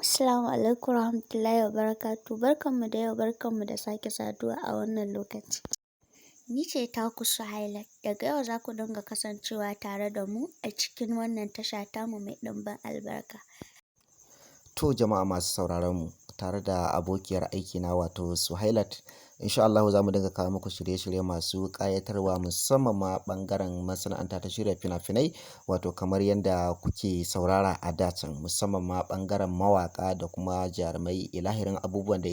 Assalamu alaikum warahmatullahi wabarakatuh. Barkanmu da yau, barkanmu da sake saduwa a wannan lokaci. Ni ce taku Suhailat. Daga yau za ku dinga kasancewa tare da mu a cikin wannan tasha tamu mai ɗimbin albarka. To jama'a masu sauraron mu tare da abokiyar aikina wato Suhailat, insha Allahu za mu dinga kawo muku shirye-shirye masu ƙayatarwa, musamman ma ɓangaren masana'anta ta shirya fina-finai, wato kamar yadda kuke saurara a da can, musamman ma ɓangaren mawaƙa da kuma jarumai, ilahirin abubuwan da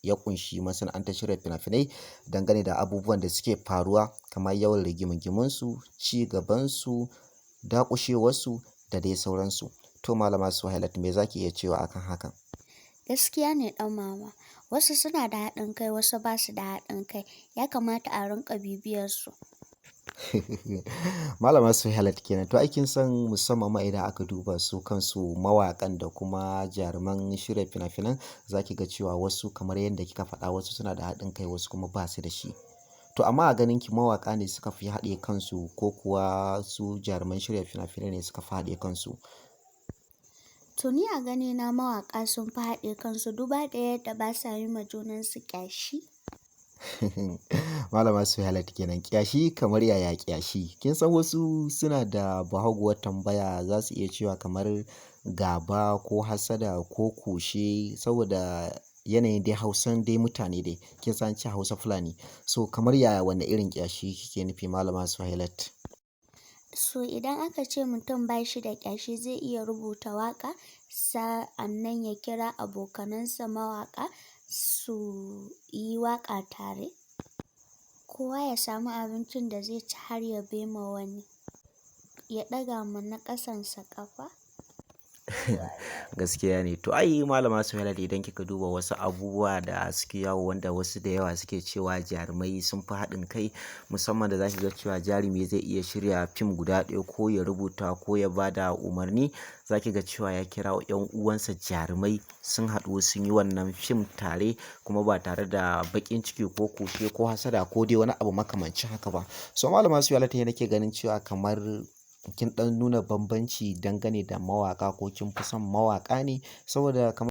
ya ƙunshi masana'antar shirya fina-finai dangane da abubuwan da suke faruwa kamar yawan rigingimunsu, ci gabansu, daƙushewarsu da dai sauransu. To Malama Suhailat, me za ki iya cewa akan hakan? Gaskiya ne ɗan mama. Wasu suna da haɗin kai, wasu ba su da haɗin kai. Ya kamata a rinƙa bibiyar su. Malama Suhailat kenan. To ai kin san musamman ma idan aka duba su kansu mawaƙan da kuma jaruman shirya fina-finan, za ki ga cewa wasu, kamar yadda kika faɗa, wasu suna da haɗin kai, wasu kuma ba su da shi. To amma a ganin ki, mawaƙa ne suka fi haɗe kansu ko kuwa su jaruman shirya fina-finai ne suka fi haɗe kansu? To ni a ganina mawaƙa sun fi haɗe kansu, duba da yadda ba sa yi ma junansu ƙyashi. Malama Suhailat kenan. Ƙyashi kamar yaya ƙyashi? Kin san wasu suna da bahaguwar tambaya, za su iya cewa kamar gaba ko hassada ko kushe, saboda yanayin dai Hausan dai mutane dai. Kin san an ce Hausa Fulani. So kamar yaya, wanne irin ƙyashi kike nufi, Malama Suhailat? So idan aka ce mutum ba shi da ƙyashi, zai iya rubuta waƙa, sa'annan ya kira abokanansa mawaƙa su yi waƙa tare. Kowa ya samu abincin da zai ci har ya bai ma wani, ya ɗaga ma na ƙasansa ƙafa. Gaskiya ne. To ai Malama Suhailat, idan kika duba wasu abubuwa da suke yawo, wanda wasu da yawa suke cewa jarumai sun fi haɗin kai, musamman da za ki ga cewa jarumi zai iya shirya fim guda ɗaya ko ya rubuta ko ya ba da umarni, za ki ga cewa ya kira 'yan uwansa jarumai sun haɗu sun yi wannan fim tare, kuma ba tare da baƙin ciki ko kushe ko hassada ko dai wani abu makamancin haka ba. So Malama Suhailat, nake ganin cewa kamar kin ɗan nuna bambanci dangane da mawaƙa, ko kin fi son mawaƙa ne saboda kamar.